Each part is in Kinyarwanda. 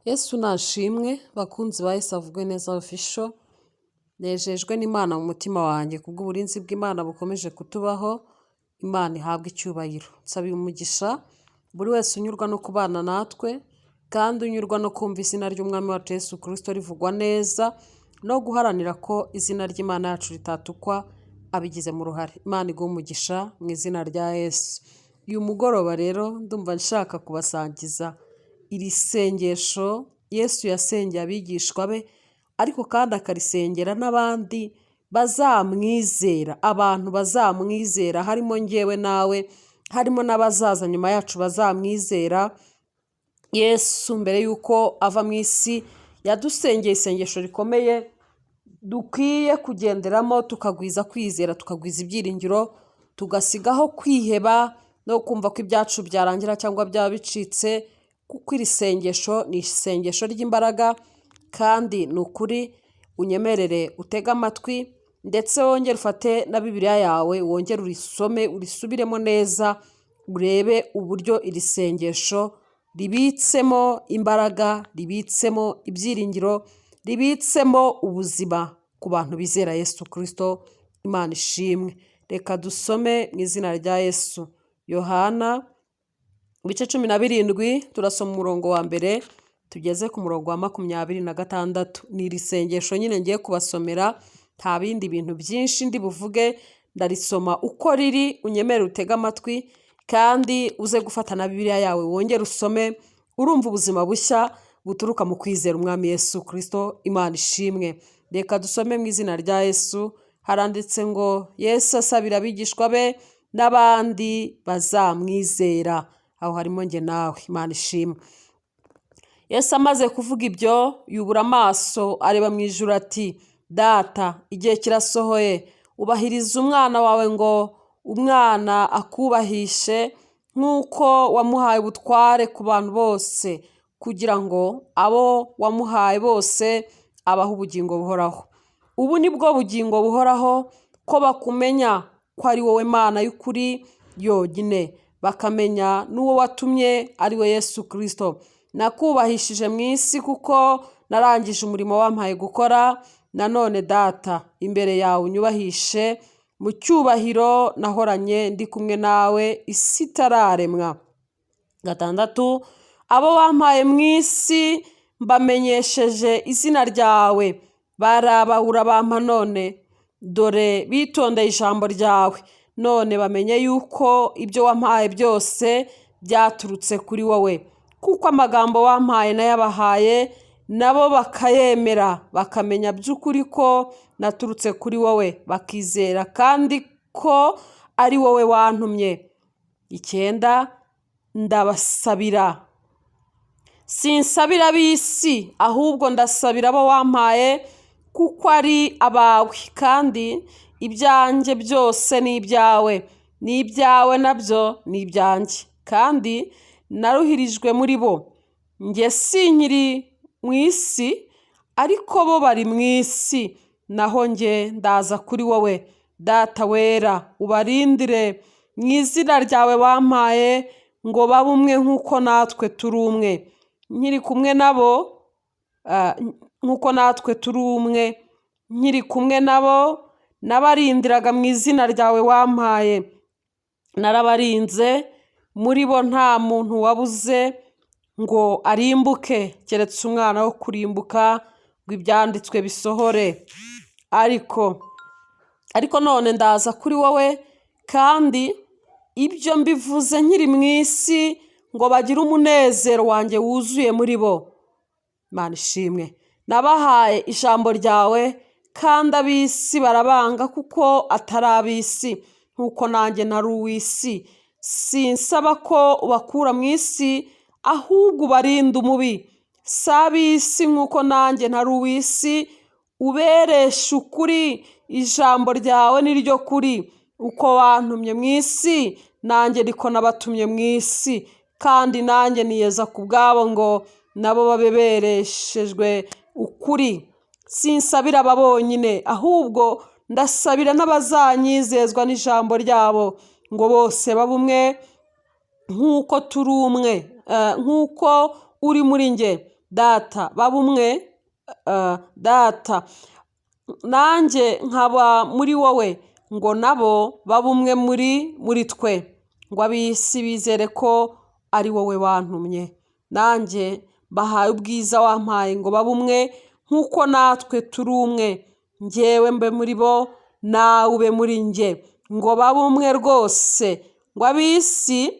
Yesu nashimwe, bakunzi ba Yesu avugwe neza official, nejejwe n'Imana mu mutima wanjye kubw'uburinzi bw'Imana bukomeje kutubaho. Imana ihabwe icyubahiro. Nsabiye umugisha buri wese unyurwa no kubana natwe kandi unyurwa no kumva izina ry'Umwami wacu Yesu Kristo rivugwa neza no guharanira ko izina ry'Imana yacu ritatukwa abigizemo uruhare. Imana iguhe umugisha mu izina rya Yesu. Uyu mugoroba rero ndumva nshaka kubasangiza iri sengesho Yesu yasengeye abigishwa be, ariko kandi akarisengera n'abandi bazamwizera, abantu bazamwizera harimo njyewe nawe, harimo n'abazaza nyuma yacu bazamwizera. Yesu mbere y'uko ava mu isi yadusengeye isengesho rikomeye dukwiye kugenderamo, tukagwiza kwizera, tukagwiza ibyiringiro, tugasigaho kwiheba no kumva ko ibyacu byarangira cyangwa byaba bicitse, kuko iri sengesho ni isengesho ry'imbaraga. Kandi ni ukuri, unyemerere utege amatwi, ndetse wongere ufate na Bibiliya yawe, wongere urisome, urisubiremo neza, urebe uburyo iri sengesho ribitsemo imbaraga, ribitsemo ibyiringiro, ribitsemo ubuzima ku bantu bizera Yesu Kirisito. Imana ishimwe. Reka dusome mu izina rya Yesu. Yohana ibice 17, turasoma umurongo wa 1 tugeze ku murongo wa 26. Ni iri sengesho nyine ngiye kubasomera, nta bindi bintu byinshi ndi buvuge, ndarisoma uko riri. Unyemerere utege amatwi kandi uze gufata na Bibiliya yawe wongere usome, urumva ubuzima bushya buturuka mu kwizera Umwami Yesu Kirisito. Imana ishimwe. Reka dusome mu izina rya Yesu. Haranditse ngo: Yesu asabira abigishwa be n'abandi bazamwizera. Aho harimo njye nawe. Imana ishimwe. Yesu amaze kuvuga ibyo, yubura amaso areba mu ijuru ati: "Data, igihe kirasohoye, ubahiriza umwana wawe ngo umwana akubahishe, nk'uko wamuhaye ubutware ku bantu bose, kugira ngo abo wamuhaye bose abahe ubugingo buhoraho. Ubu ni bwo bugingo buhoraho, ko bakumenya ko ari wowe Mana y'ukuri yonyine, bakamenya n'uwo watumye, ari we Yesu Kirisito. Nakubahishije mu isi kuko narangije umurimo wampaye gukora. Nanone Data, imbere yawe unyubahishe mu cyubahiro nahoranye ndi kumwe nawe isi itararemwa." 6. Abo wampaye mu isi mbamenyesheje izina ryawe, barabahura bampa, none dore bitondeye ijambo ryawe. None bamenye yuko ibyo wampaye byose byaturutse kuri wowe, kuko amagambo wampaye nayabahaye, nabo bakayemera, bakamenya by'ukuri ko naturutse kuri wowe, bakizera kandi ko ari wowe wantumye. 9. Ndabasabira. Sinsabira ab'isi, ahubwo ndasabira abo wampaye, kuko ari abawe, kandi ibyanjye byose ni ibyawe, n'ibyawe nabyo ni ibyanjye, kandi naruhirijwe muri bo. Njye sinkiri mu isi, ariko bo bari mu isi, naho njye ndaza kuri wowe. Data wera, ubarindire mu izina ryawe wampaye, ngo babe umwe nk'uko natwe turi umwe. Nkiri kumwe nabo, nk'uko natwe turi umwe. Nkiri kumwe nabo nabarindiraga mu izina ryawe wampaye. Narabarinze, muri bo nta muntu wabuze ngo arimbuke, keretse umwana wo kurimbuka, ngo ibyanditswe bisohore. Ariko none ndaza kuri wowe, kandi ibyo mbivuze nkiri mu isi, ngo bagire umunezero wanjye wuzuye muri bo. Imana ishimwe. Nabahaye ijambo ryawe, kandi ab'isi barabanga kuko atari ab'isi, nk'uko nanjye ntari uw'isi. Sinsaba ko ubakura mu isi, ahubwo ubarinde umubi. Si ab'isi nk'uko nanjye ntari uw'isi. Ubereshe ukuri, ijambo ryawe ni ryo kuri. Uko wantumye mu isi, nanjye niko nabatumye mu isi. Kandi nanjye niyeza ku bwabo, ngo nabo babe bereshejwe ukuri. Sinsabira aba bonyine, ahubwo ndasabira n'abazanyizezwa n'ijambo ryabo, ngo bose babe umwe nk'uko turi umwe, nk'uko uri muri njye. Data, baba umwe, Data, nanjye nkaba muri wowe, ngo nabo babe umwe muri twe, ngo ab'isi bizere ko ari wowe wantumye. Nanjye mbahaye ubwiza wampaye ngo babe umwe nk'uko natwe turi umwe, njyewe mbe muri bo nawe ube muri njye, ngo babe umwe rwose, ngo ab'isi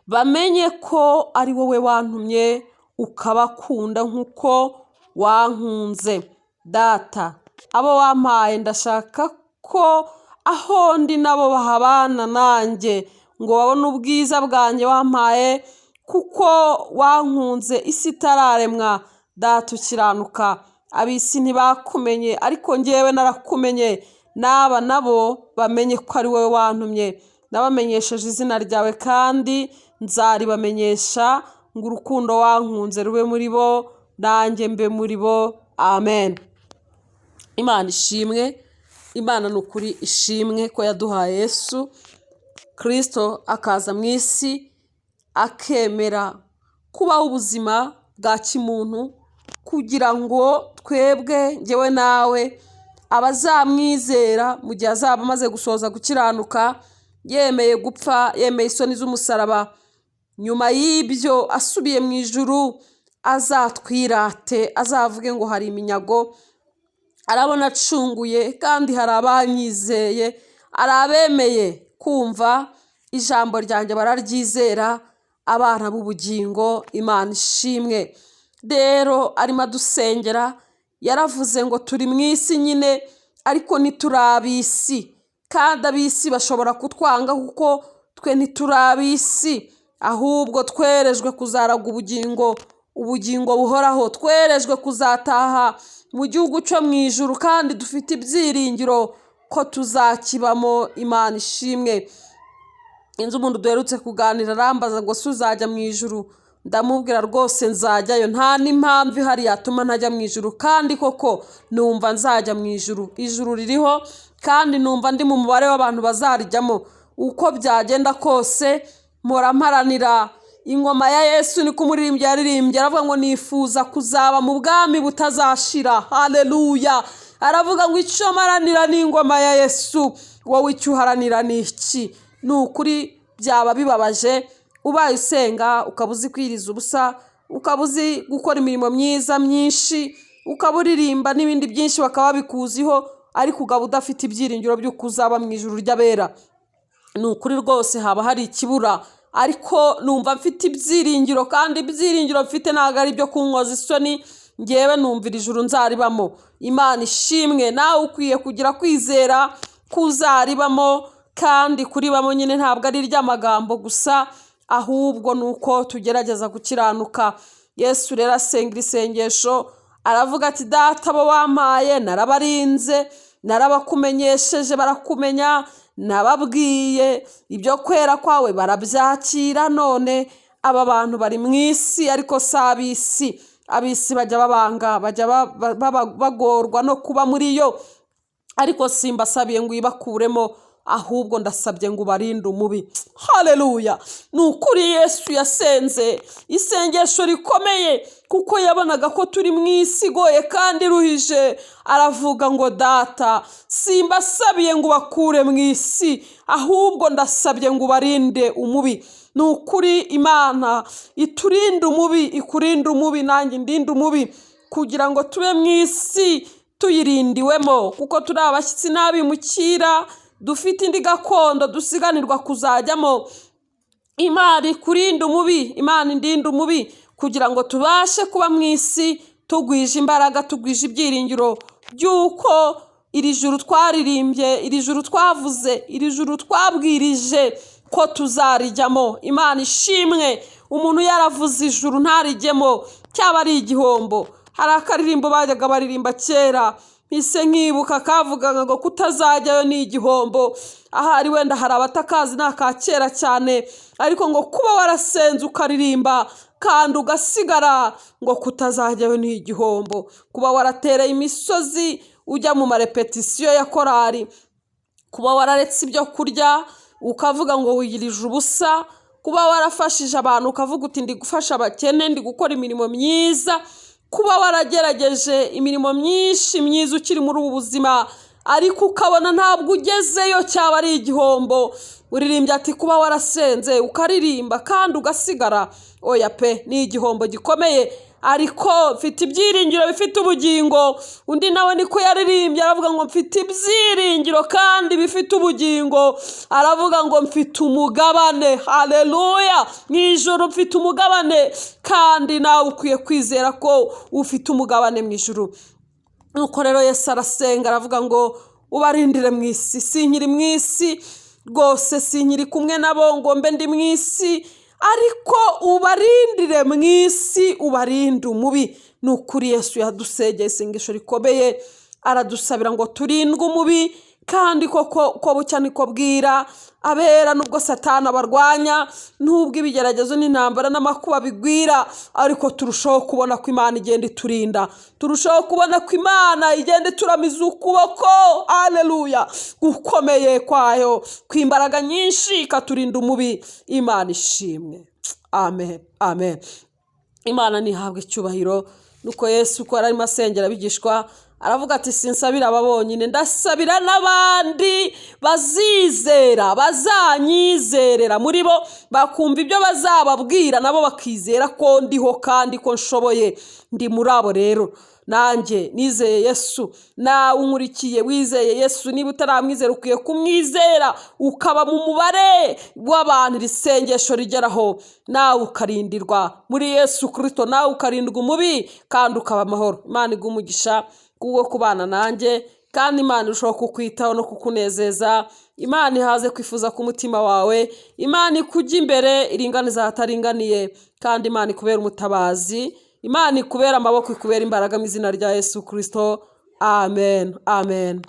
bamenye ko ari wowe wantumye, ukabakunda nk'uko wankunze. Data, abo wampaye ndashaka ko aho ndi nabo bahabana nanjye, ngo babone ubwiza bwanjye wampaye, kuko wankunze isi itararemwa. Data ukiranuka, ab'isi ntibakumenye, ariko njyewe narakumenye, n'aba nabo bamenye ko ari wowe wantumye. Nabamenyesheje izina ryawe kandi nzaribamenyesha, ngo urukundo wankunze rube muri bo, nanjye mbe muri bo. Amen. Imana ishimwe, Imana ni ukuri ishimwe ko yaduhaye Yesu Kirisito akaza mu isi, akemera kubaho ubuzima bwa kimuntu, kugira ngo twebwe, njyewe nawe, abazamwizera mu gihe azaba amaze gusohoza gukiranuka, yemeye gupfa, yemeye isoni z'umusaraba, nyuma y'ibyo asubiye mu ijuru, azatwirate, azavuge ngo hari iminyago arabona acunguye, kandi hari abanyizeye, hari abemeye kumva ijambo ryanjye bararyizera, abana b'ubugingo. Imana ishimwe. Rero arimo adusengera, yaravuze ngo turi mu isi nyine, ariko ntituri ab'isi, kandi ab'isi bashobora kutwanga kuko twe ntituri ab'isi, ahubwo twerejwe kuzaragwa ubugingo, ubugingo buhoraho, twerejwe kuzataha mu gihugu cyo mu ijuru, kandi dufite ibyiringiro ko tuzakibamo. Imana ishimwe. Inzu umuntu duherutse kuganira arambaza ngo se uzajya mu ijuru? Ndamubwira rwose nzajyayo, nta n'impamvu ihari yatuma ntajya mu ijuru, kandi koko numva nzajya mu ijuru. Ijuru ririho kandi numva ndi mu mubare w'abantu bazarijyamo. Uko byagenda kose mpora mparanira ingoma ya Yesu. Niko umuririmbyi yaririmbye, aravuga ngo nifuza kuzaba mu bwami butazashira. Haleluya. Aravuga ngo icyo mparanira ni ingoma ya Yesu. Wowe icyo uharanira ni iki? Ni ukuri byaba bibabaje ubaye usenga, ukaba uzi kwiriza ubusa, ukaba uzi gukora imirimo myiza myinshi, ukaba uririmba n'ibindi byinshi bakaba babikuziho, ariko ukaba udafite ibyiringiro by'uko uzaba mu ijuru ry'abera. Ni ukuri rwose haba hari ikibura. Ariko numva mfite ibyiringiro, kandi ibyiringiro mfite ntabwo ari ibyo kunkoza isoni. Ngewe numvira ijuru nzaribamo. Imana ishimwe. Nawe ukwiye kugira kwizera kuzaribamo, kandi kuribamo nyine ntabwo ari iry'amagambo gusa, ahubwo ni uko tugerageza gukiranuka. Yesu rero asenga isengesho, aravuga ati Data, abo wampaye narabarinze, narabakumenyesheje barakumenya, nababwiye ibyo kwera kwawe barabyakira. None aba bantu bari mu isi, ariko si ab'isi. Ab'isi bajya babanga, bajya bagorwa no kuba muri yo, ariko simbasabiye ngo uyibakuremo, ahubwo ndasabye ngo ubarinde umubi. Haleluya. Ni ukuri Yesu yasenze isengesho rikomeye, kuko yabonaga ko turi mu isi igoye kandi iruhije. Aravuga ngo Data, simbasabiye ngo ubakure mu isi, ahubwo ndasabye ngo ubarinde umubi. Ni ukuri Imana iturinde umubi, ikurinde umubi, nanjye ndinde umubi, kugira ngo tube mu isi tuyirindiwemo, kuko turi abashyitsi n'abimukira, dufite indi gakondo dusiganirwa kuzajyamo. Imana ikurinde umubi, Imana indinde umubi, kugira ngo tubashe kuba mu isi tugwije imbaraga, tugwije ibyiringiro by'uko iri juru twaririmbye, iri juru twavuze, iri juru twabwirije ko tuzarijyamo. Imana ishimwe. Umuntu yaravuze ijuru ntarijyemo, cyaba ari igihombo. Hari akaririmbo bajyaga baririmba kera, mpise nkibuka, kavugaga ngo kutazajyayo ni igihombo. Ahari wenda hari abatakazi, ni aka kera cyane, ariko ngo kuba warasenze ukaririmba kandi ugasigara, ngo kutazajyayo ni igihombo. Kuba waratereye imisozi ujya mu marepetisiyo ya korari, kuba wararetse ibyo kurya ukavuga ngo wiyirije ubusa. Kuba warafashije abantu ukavuga uti: "Ndi gufasha abakene, ndi gukora imirimo myiza." Kuba waragerageje imirimo myinshi myiza ukiri muri ubu buzima, ariko ukabona ntabwo ugezeyo, cyaba ari igihombo. Uririmbye ati: "Kuba warasenze, ukaririmba kandi ugasigara, oya pe, ni igihombo gikomeye, ariko mfite ibyiringiro bifite ubugingo." Undi nawe niko yaririmbye, aravuga ngo: "Mfite ibyiringiro kandi bifite ubugingo." Aravuga ngo: "Mfite umugabane, haleluya, mu ijuru mfite umugabane." Kandi nawe ukwiye kwizera ko ufite umugabane mu ijuru. Nuko rero Yesu arasenga, aravuga ngo: "Ubarindire mu isi. Sinkiri mu isi rwose, sinkiri kumwe nabo ngo mbe ndi mu isi, ariko ubarindire mu isi, ubarinde umubi." Ni ukuri, Yesu yadusengeye isengesho rikomeye, aradusabira ngo turindwe umubi. Kandi koko, uko bucya niko bwira, abera nubwo Satani abarwanya, nubwo ibigeragezo n'intambara n'amakuba bigwira, ariko turushaho kubona ko Imana igenda iturinda, turushaho kubona ko Imana igenda ituramiza ukuboko, aleluya, gukomeye kwayo kw'imbaraga nyinshi, ikaturinda umubi. Imana ishimwe. Amen, amen. Imana ntihabwe icyubahiro. Nuko Yesu uko yari arimo asengera abigishwa, aravuga ati: "Sinsabira aba bonyine, ndasabira n'abandi bazizera, bazanyizerera muri bo, bakumva ibyo bazababwira, nabo bakizera ko ndiho kandi ko nshoboye." Ndi muri abo rero. Nanjye nizeye Yesu, nawe unkurikiye wizeye Yesu. Niba utaramwizera, ukwiye kumwizera, ukaba mu mubare w'abantu iri sengesho rigeraho, nawe ukarindirwa muri Yesu Kirisito, nawe ukarindwa umubi kandi ukaba amahoro. Imana iguha umugisha kubwo kubana nanjye, kandi Imana irushaho kukwitaho no kukunezeza. Imana ihaze kwifuza k'umutima wawe. Imana ikujya imbere, iringaniza ahataringaniye, kandi Imana ikubera umutabazi, Imana ikubera amaboko, ikubera imbaraga mu izina rya Yesu Kirisito. Amen, amen.